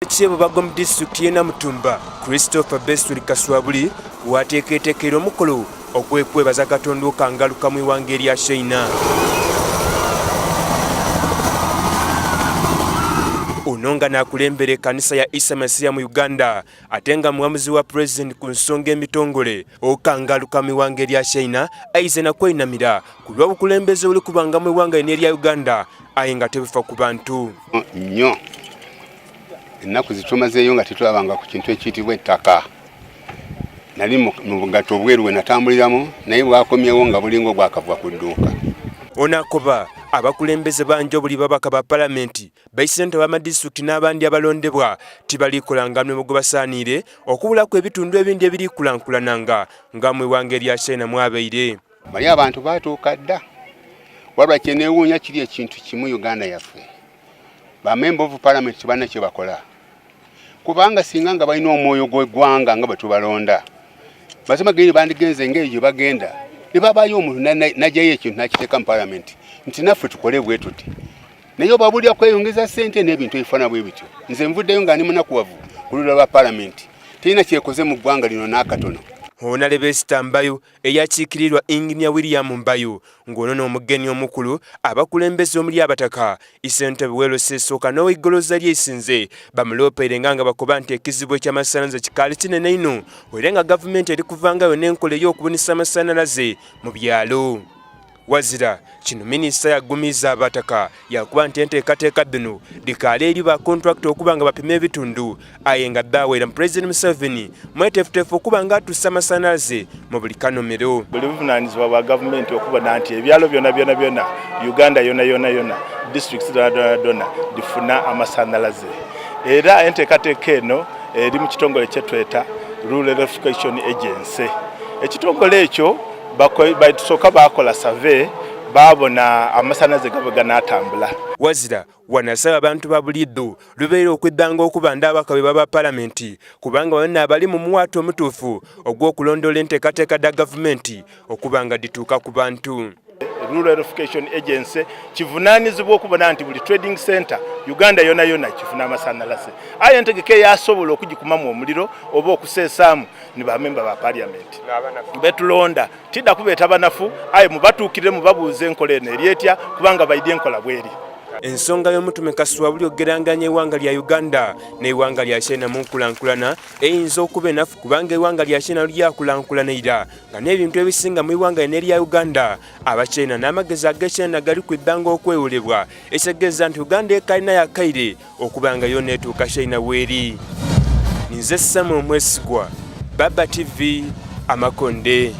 Kyebubago mu disitulikiti y'e Namutumba, Christopher Besuri Kaswabuli wateekeetekeire omukolo ogw'ekwebaza Katonda okangaluka mu iwanga erya China. Ono nga n'akulembera ekkanisa ya Isa Masiya mu Uganda ate nga muwamuzi wa pulezidenti ku nsonga emitongole okangaluka mu iwanga erya China aize na kweinamira ku lw'obukulembeze obuli kubanga mu iwanga lino erya Uganda aye nga tebufa ku bantu. Nnyo. Ennaku zitumazeeyo nga tetulabanga ku kintu ekiyitibwa ettaka. Nali mu bugatto obweru bwe natambuliramu naye bwakomyewo nga bulinga obwakavwa ku dduuka. Ono akoba abakulembeze bangi obuli babaka ba palamenti, baisentebe b'amadisitulikiti n'abandi abalondebwa tibalikolanga mulimu gwebasaaniire okubulaku ebitundu ebindi ebirikulankulananga nga mu iwanga erya China mwabaire. Bali abantu baatuuka dda. Wabula kyenewuunya kiri ekintu kimu Uganda yaffe. Ba member of parliament tebalina kyebakola kubanga singa nga balina omwoyo gw'eggwanga nga bwe tubalonda mazima geni bandigenze ng'eyo gye bagenda ne babaayo omuntu najjayo ekintu n'akiteeka mu palamenti nti naffe tukole bwe tuti naye obabulira kweyongeza ssente n'ebintu ebifaana bwe bityo nze nvuddeyo nga ndi munakuwavu ku luda lwa palamenti terina kyekoze mu ggwanga lino n'akatono. Honalebo Esther Mbayo eyakiikirirwa Engineer William Mbayo ng'ono n'omugenyi omukulu abakulembeze omuli abataka Ssentebe w'LC esooka n'oweigoloza ly'eisinze bamuloopeire nga nga bakoba nti ekizibu eky'amasanalaze kikaali kinene inho era nga gavumenti eri kuvangayo n'enkola ey'okubunisa amasanalaze mu byalo. Wazira kino minisita yagumiiza abataka yakuba nti enteekateeka dhino dhikaali eri ba kontulakita okuba nga bapima ebitundu aye nga dhawera mu Pulezidenti Museveni mweteefuteefu okuba nga atuusa amasanalaze mu buli kanomero. Buli buvunaanyizibwa bwa gavumenti okubona nti ebyalo byona byona byona Uganda yona yona yona disitulikiti dhona dhona dhona dhifuna amasanalaze era enteekateeka eno eri mu kitongole kyetweta Rural Electrification Agency. Ekitongole ekyo Batusooka baakola survey baabona amasanhalaze ga bwe ganaatambula. Wazira wano asaba abantu ba buliidho lubeera okwidhanga okubanda ababaka be baba palamenti kubanga bano naabali mu muwaatwa omutuufu ogw'okulondoola enteekateeka dha gavumenti okuba nga dhituuka ku bantu. Rural Electrification Agency kivunaanizibwa okubona nti buli trading centre Uganda yonayona kifuna amasanhalaze aye entegeka eyasobola okugikumamu omuliro oba okuseesaamu ni bamemba ba parliament betulonda tidha kubeeta banafu aye mubatuukirire mubabuuze enkola eno eri etya kubanga baidhi enkola bweri. Ensonga y'omutume Kaswabuli okugeranganya eighanga lya Uganda n'eighanga lya China mu nkulankulana eyinza okuba enafu kubanga eighanga lya China lyakulankulana ira nga n'ebintu ebisinga mu ighanga lino erya Uganda Abachina n'amagezi ag'Echina gali kwidhanga okwewolebwa ekitegeeza nti Uganda ekalina yakaire okuba nga yona etuuka China weeri. Ninze Samuel Mwesigwa, Baba TV, Amakonde.